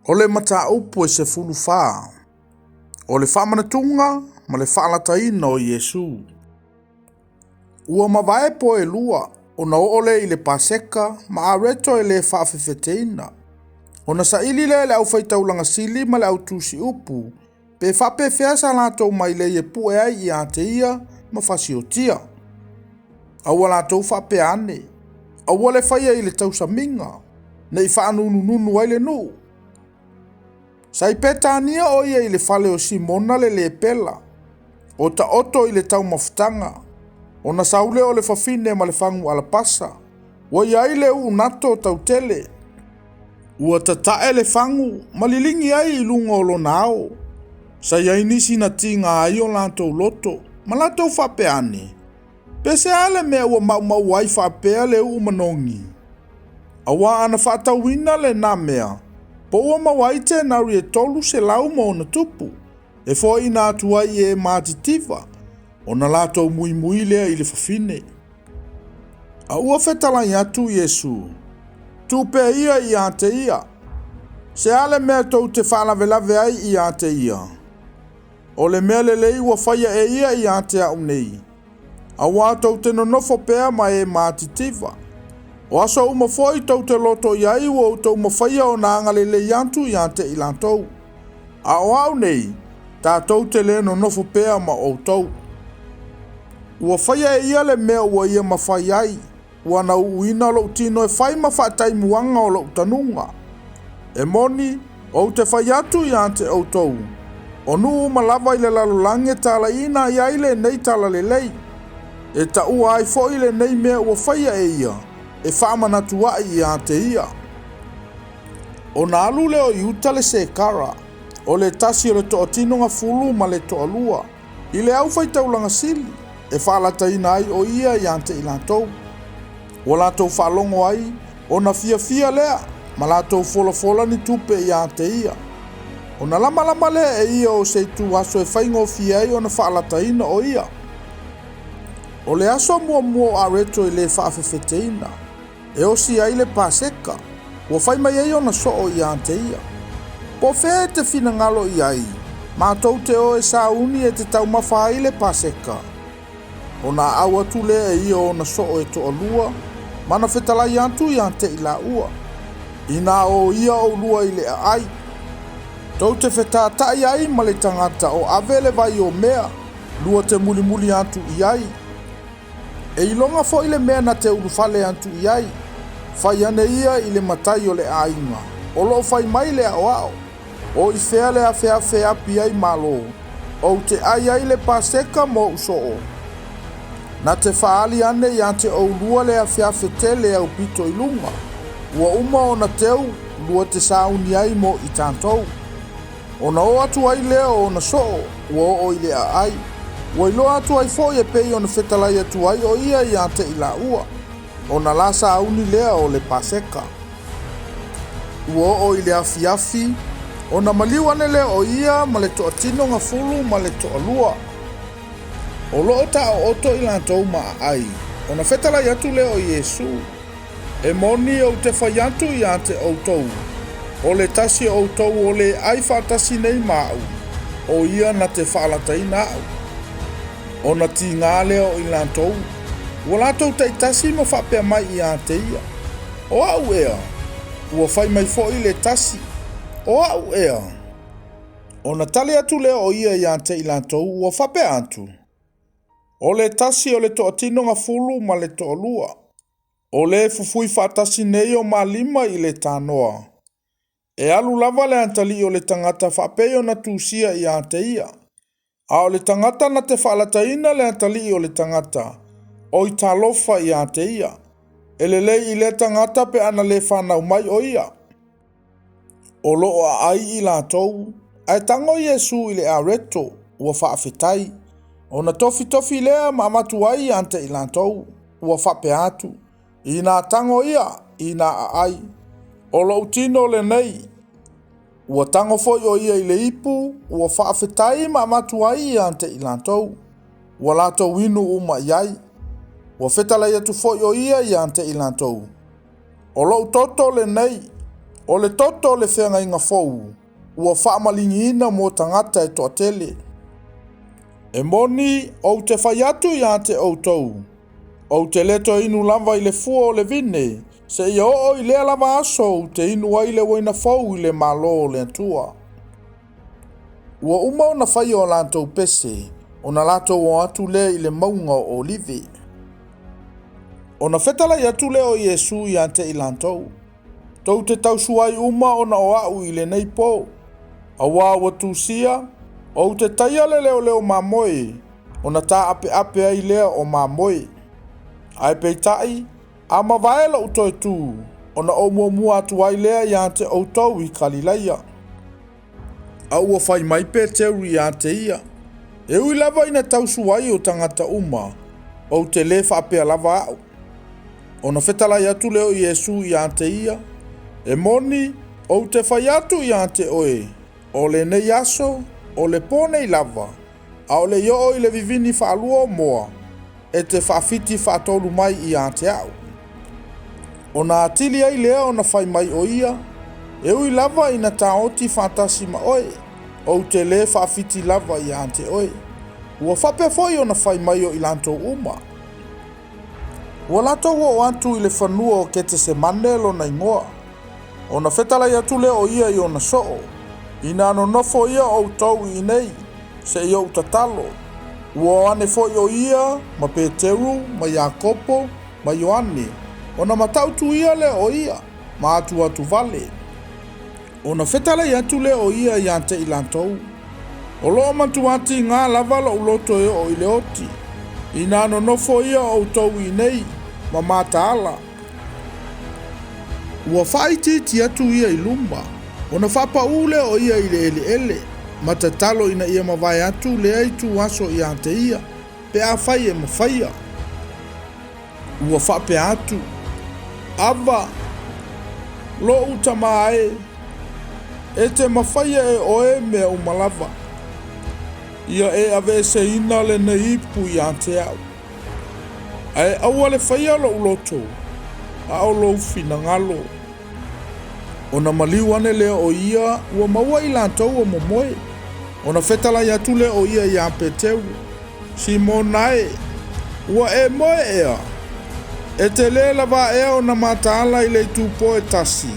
O le mataupu e 14, o le faamanatuga ma le faalataina o Iesu. Ua mavae po e lua, ona oo lea i le Paseka ma areto e le faafefeteina. Ona saili lea e le aufaitaulaga sili ma le autusiupu, pe faapefea sa latou mailei e pue ai ia te ia ma fasiotia. A ua latou faapea ane, aua le faia i le tausamiga, ne i faanunununu ai le nuu. Sa i Petania o ia i le fale o Simona le lepela, o taoto i le taumafataga, ona sau lea o le fafine ma le fagu alapasa, ua i ai le uunato tautele. Ua tatae le fagu ma liligi ai i luga o lona ao. Sa i ai nisi na tiga ai o latou loto, ma latou faapea ane, pe se a le mea ua maumau ai faapea le uu manogi? Aua ana faatauina lena mea, po ua maua ai tenari e 300+, e foaiina atu ai i e matitiva, ona latou muimui lea i le fafine. A ua fetalai atu Iesu, tuu pea ia ia te ia, se a le mea tou te faalavelave ai ia te ia? O le mea lelei ua faia e ia ia te au nei, aua tou te nonofo pea ma e matitiva. O aso uma foi tou te loto i ai ua outou mafaia ona agalelei atu ia te i latou. A o au nei, tatou te le nonofo pea ma outou. Ua faia e ia le mea ua ia mafai ai, ua na uuina lou tino e fai ma faataimuaga o lou tanuga. E moni, ou te fai atu ia te outou, o nuu uma lava i le lalolagi e talaiina i ai lenei talalelei, e taua ai foi lenei mea ua faia e ia, e faamanatuaʻi ia te ia. Ona alu lea o Iuta le Sekara, o le tasi o le toatinoga fulu ma le toalua, i le aufaitaulaga sili, e faalataina ai o ia ia te i latou. Ua latou faalogo ai, ona fiafia lea, ma latou folafola ni tupe ia te ia. Ona lamalama lea e ia o se itu aso e faigofie ai ona faalataina o ia. O le aso muamua o areto e le faafefeteina, e osi ai le Paseka, ua fai mai ai ona soo ia te ia. Po o fea e te finagalo i ai, matou te o e sauni e te taumafa ai le Paseka. Ona aau atu lea e ia ona soo e toalua, ma na fetalai atu ia te i laua. Inā o ia oulua i le aai, tou te fetataʻi ai ma le tagata o ave le vai o mea, lua te mulimuli atu i ai. E iloga foi le mea na te ulufale atu i ai, fai ane ia i le matai o le aiga, o loo fai mai le aoao, o i fea le afeafe e api ai malo, ou te ai ai le Paseka ma ou soo. Na te faali ane ia te oulua le afeafe tele aupito i luga, ua uma ona teu lua te sauni ai mo i tatou. Ona oo atu ai lea o ona soo, ua oo i le aai. Ua iloa atu ai foi e pei ona fetalai atu ai o ia ia te i laua, ona la sauni lea o le Paseka. Ua oo i le afiafi, ona maliu ane lea o ia ma le toatinoga fulu ma le toalua. O loo taooto i latou ma aai, ona fetalai atu lea o Iesu, e moni ou te fai atu ia te outou, o le tasi o outou o le ai faatasi nei ma au, o ia na te faalataina au. Ona tiga lea o i latou, ua latou taitasi ma faapea mai ia te ia, o au ea, ua fai mai foi le tasi, o au ea. Ona tali atu lea o ia ia te i latou, ua faapea atu, o le tasi o le toatinoga fulu ma le toalua, o le fufui faatasi nei o malima i le tanoa. E alu lava le atalii o le tagata faapei ona tusia ia te ia. A o le tagata na te faalataina le atalii o le tagata, o i talofa ia te ia. E lelei i lea tagata pe ana le whanau mai o ia. O loo aai i latou, ae tago Iesu i le areto, ua faafetai. Ona tofitofi lea ma avatu ai ia te i latou, ua faapea atu, ina tago ia, ina aai. O lou tino lenei, ua tago foi o ia i le ipu, ua faafetai ma avatu ai ia te i latou, ua latou inu uma i ai. Ua fetalai atu foi o ia ia te i latou, o lou toto lenei, O le toto o le feagaiga fou, ua faamaligiina mo tagata e toatele. E moni, ou te fai atu ia te outou, ou te le toe inu lava i le fua o le vine, seia oo i lea lava aso ou te inu ai le uaina fou i le Malo o le Atua. Ua uma ona faia o latou pese, ona latou o atu lea i le mauga o Olive. Ona fetalai atu lea o Iesu ia te i latou, Tou te tausu ai uma ona o a'u i lenei pō, auā ua tusia, ou te taia le leoleo mamoe, ona tā'ape'ape ai lea o mamoe. Ae peitai, a mavae lo'u toe tū, ona ou muamua atu ai lea iā te outou i Kalilaia. A ua fai mai Peteru iā te ia, E ui lava ina tausu ai o tagata uma, ou te lē faapea lava a'u. Ona fetalai atu lea o Iesu iā te ia, E moni, ou te fai atu iā te oe, o lenei aso, o le pō nei lava, ʻaʻole i oo i le vivini faalua o moa, e te faafiti faatolu mai iā te a'u. Ona atili ai lea ona fai mai o ia, E ui lava ina taoti faatasi ma oe, ou te lē faafiti lava iā te oe. Ua faapea foi ona fai mai o i latou uma. Ua latou oo atu i le fanua o Ketesemane lona igoa. Ona fetalai atu lea o ia i ona soo, Inā nonofo ia outou i inei, seia ou tatalo. Ua o ane foi o ia ma Peteru ma Iakopo ma Ioane, ona matautu ia lea o ia, ma atuatu vale. Ona fetalai atu lea o ia iā te i latou, O loo matuā tigā lava lo'u loto e oo i le oti. Inā nonofo ia outou i inei, ma mataala. Ua faaitiiti atu ia i luma, ona faapaū lea o ia i le eleele, ma tatalo ina ia mavae atu lea ituaso iā te ia, pe afai e mafaia. Ua faapea atu, Ava, lo'u Tamā e, e te mafaia e oe mea uma lava. Ia e aveeseina lenei ipu iā te a'u. Ae aua le faia lo'u loto, a o lou finagalo. Ona maliu ane lea o ia, ua maua i latou o momoe. Ona fetalai atu lea o ia iā Peteru, Simona e, ua e moe ea? E te lē lavā ea ona mataala i le itupō e tasi?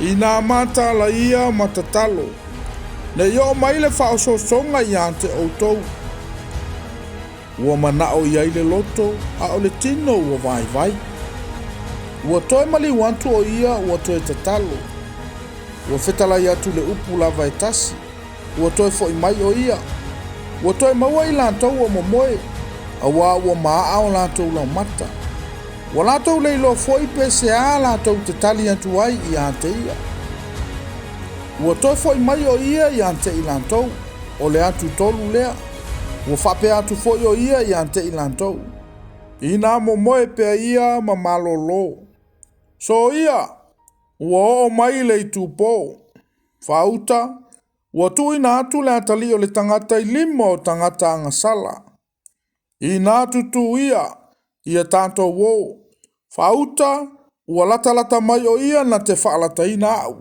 Inā mataala ia ma tatalo, ne i oo mai le faaosoosoga iā te outou. Ua manao i ai le loto, a o le tino ua vaivai. Ua toe maliu atu o ia ua toe tatalo. Ua fetalai atu le upu lava e tasi. Ua toe foʻi mai o ia. Ua toe maua i latou o momoe, auā ua maaa o latou laumata. Ua latou le iloa foi pe seā latou te tali atu ai iā te ia. Ua toe foʻi mai o ia iā te i latou, o le atu tolu lea. Ua faapea atu foi o ia iā te i latou, Inā momoe pea ia ma malōlō. Soia, ua oo mai le itupō. Faauta, ua tuuina atu le atalii o le tagata i lima o tagata agasala. Inā tutū ia, ia tatou ō. Faauta, ua latalata mai o ia na te faalataina a'u.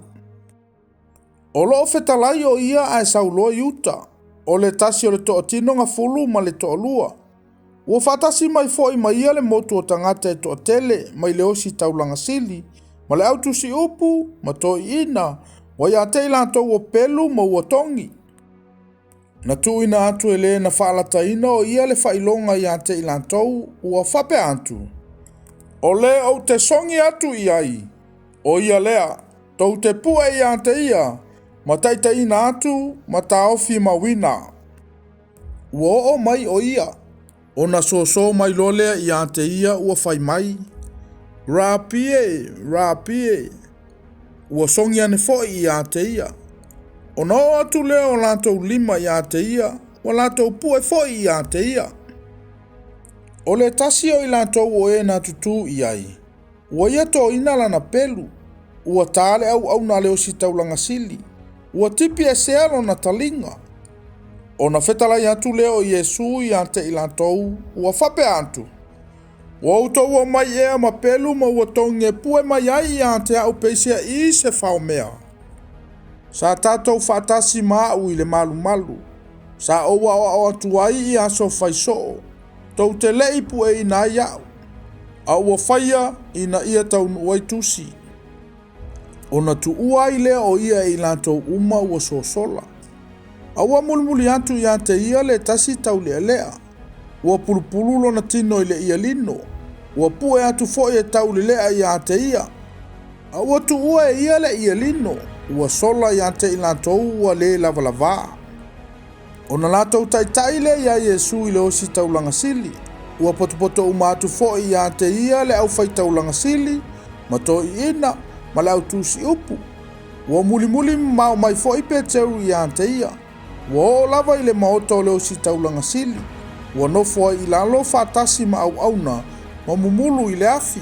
O loo fetalai o ia ae sau loa i uta, o le tasi o le toatino gafulu ma le toalua. Ua faatasi mai foi ma ia le motu o tagata e toatele mai le ositaulaga sili, ma le au tusiupu, ma toeaiina, ua iā te i latou o pelu ma ua togi. Na tuuina atu e le na faalataina o ia le faailoga iā te i latou, ua faapea atu, O le ou te sogi atu i ai, o ia lea, tou te pue iā te ia, ma taitaiina atu, ma taofi mauina. Ua oo mai o ia, ona sosō mai loa lea iā te ia ua fai mai, Rapi e, Rapi e. Ua sogi ane foi iā te ia. Ona oo atu lea o latou lima iā te ia, ua latou pue foi iā te ia. O le tasi o i latou o e na tutū i ai, ua ia toina lana pelu, ua tā le auauna a le ositaulaga sili, ua tipi esea lona taliga. Ona fetalai atu lea o Iesu iā te i latou, ua faapea atu, Ua outou omai ea ma pelu ma ua togi e pue mai ai ia te a'u peiseaʻī se faomea? Sa tatou faatasi ma a'u i le malumalu, sa ou aoao atu ai i aso faisoo, tou te leʻi pueina ai a'u, a ua faia ina ia taunuu ai tusi. Ona tuua ai lea o ia e i latou uma ua sosola. A ua mulimuli atu ia te ia le tasi taulealea, ua pulupulu lona tino i le ialino, ua pue atu foi e taulelea ia te ia. A ua tuua e ia le ialino, ua sola ia te i latou ua le lavalavā. Ona latou taitai lea iā Iesu i le ositaulaga sili, ua potopoto uma atu foi ia te ia le aufaitaulaga sili, ma toeaiina, ma le autusiupu. Ua mulimuli mamao mai foi Peteru ia te ia, ua oo lava i le maota o le ositaulaga sili, ua nofo ai i lalo faatasi ma auauna ma mumulu i le afi.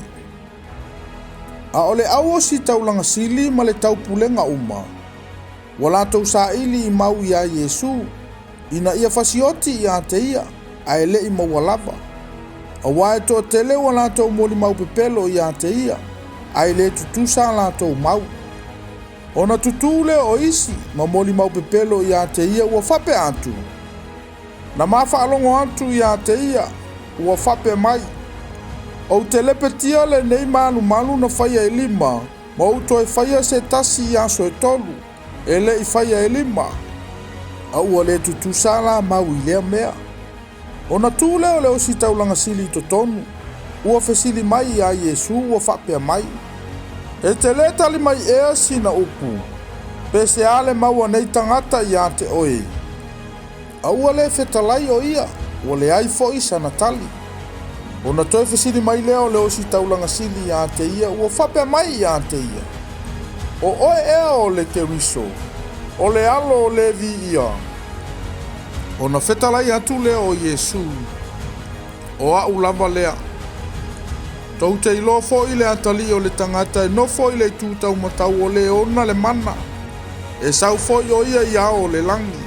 A o le au ositaulaga sili ma le taupulega uma, ua latou saili i mau iā Iesu, ina ia fasioti ia te ia, ae leʻi maua lava. Auā e toatele ua latou molimau pepelo ia te ia, ae le tutusa a latou mau. Ona tutū lea o isi ma molimau pepelo ia te ia ua faapea atu, Na ma faalogo atu ia te ia, ua faapea mai, Ou te lepetia lenei malumalu na faia e lima, ma ou toe faia se tasi i aso e tolu, e leʻi faia e lima. A ua le tutusa la mau i lea mea. Ona tu lea o le ositaulaga sili i totonu, ua fesili mai iā Iesu ua faapea mai, E te lē tali mai ea sina upu, pe se a le mau a nei tagata iā te oe? A ua le fetalai o ia, ua leai foi sana tali. Ona toe fesili mai lea o le ositaulaga sili iā te ia ua faapea mai iā te ia, O oe ea o le Keriso, o le Alo o le Viia? Ona fetalai atu lea o Iesu, O a'u lava lea. Tou te iloa foi le atalii o le tagata e nofo i le itu taumatau o le ona le mana, e sau foi o ia i ao o le lagi.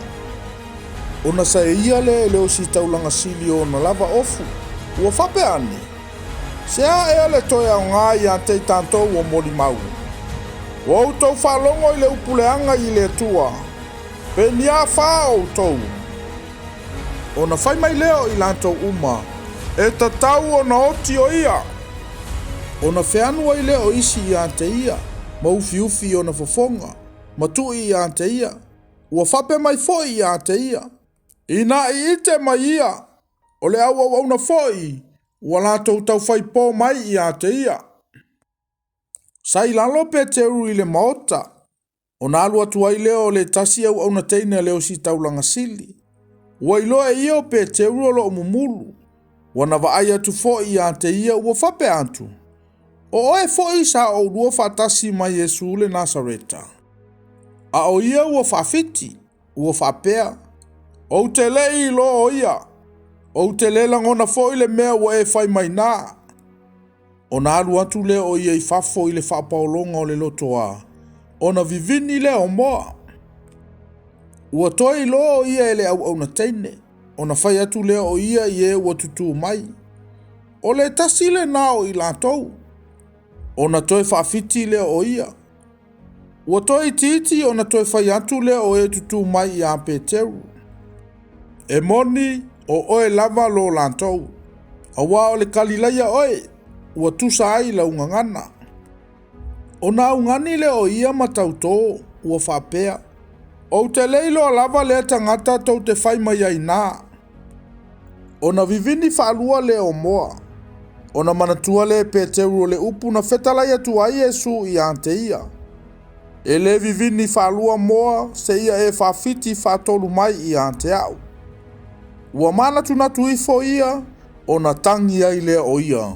Ona saeia lea e le ositaulaga sili o ona lava ofu, ua faapea ane, Se a ea le toe aoga ia te i tatou o molimau? Ua outou faalogo i le upu leaga i le Atua, pe ni a fa outou? Ona fai mai lea o i latou uma, E tatau ona oti o ia. Ona feanu ai lea o isi ia te ia, ma ufiufi i ona fofoga, ma tui ia te ia. Ua faapea mai foi ia te ia, Ina i ite mai ia, o le au auauna foi ua latou taufaipō mai ia te ia. Sa i lalo Peteru i le maota, ona alu atu ai lea o le tasi auauna teine a le ositaulaga sili. Ua iloa e ia o Peteru o loo mumulu. Ua na vaai atu foi ia te ia ua faapea atu, O oe foi sa oulua faatasi ma Iesu le Nasareta. A o ia ua faafiti, ua faapea, Ou te leʻi iloa o ia, ou te le lagona foi le mea ua e fai mai na. Ona alu atu lea o ia i fafo i le faapaologa o le lotoā, ona vivini lea o moa. Ua toe iloa o ia e le auauna teine, ona fai atu lea o ia i e ua tutū mai, O le tasi lenā o i latou. Ona toe faafiti lea o ia. Ua toe itiiti ona toe fai atu lea o e tutū mai iā Peteru, E moni, o oe lava lo latou, auā o le Kalilaia oe, ua tusa ai lau gagana. Ona augani lea o ia ma tautō, ua faapea, Ou te le iloa lava lea tagata tou te fai mai ai na. Ona vivini faalua lea o moa. Ona manatua lea e Peteru o le upu na fetalai atu ai Iesu ia te ia, E le vivini faalua moa seia e faafiti faatolu mai ia te a'u. Ua manatunatu ifo ia, ona tagi ai lea o ia.